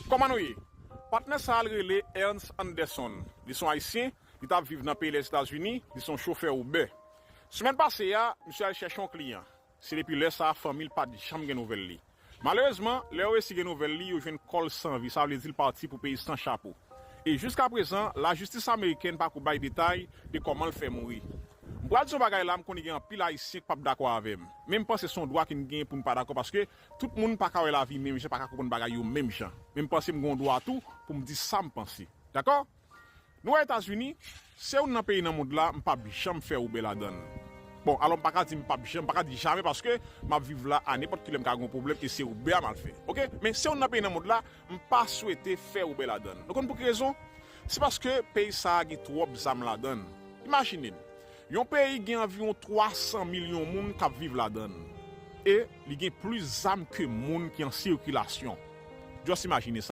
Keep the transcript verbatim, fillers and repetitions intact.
Kòman nou ye? Patnè sa a l rele Ernst Anderson. Li se yon Ayisyen, li t ap viv nan peyi Lèzetazini, li se yon chofè Uber. Semèn pase a, misye al chèche yon kliyan. Se depi lè sa a, fanmi l pa t janm gen nouvèl li. Malerezman, lè yo resi gen nouvèl li, yo jwenn kò l san vi, sa vle di l pati pou peyi san chapo. E jiskaprezan, lajistis amerikèn pako bay detay de kòman l fè mouri. M pral di yon bagay la, m konnen gen anpil Ayisyen k p ap dakò avè m. Men m panse se yon dwa ke n genyen pou n pa dakò, paske tout moun pa ka wè lavi menm jan, pa ka konprann bagay yo menm jan. Men m panse m gen yon dwa tou pou m di sa m panse. Dakò? Nou wè Etazini, se youn nan peyi nan mond la, m p ap janm fè Uber ladan l. Bon, alò m pa ka di m p ap janm, m pa ka di jamè paske m ap viv la a nenpòt kilè m ka gen yon pwoblèm e se Uber a m al fè. Oke? Men se youn nan peyi nan mond la, m pa swete fè Uber ladan l. Nou konn pou ki rezon? Se paske peyi sa a gen twòp zam ladan l. Imajine n, yon peyi gen anviwon twa san milyon moun k ap viv ladan l. E li gen plis zam ke moun ki an sikilasyon. Just imajine sa.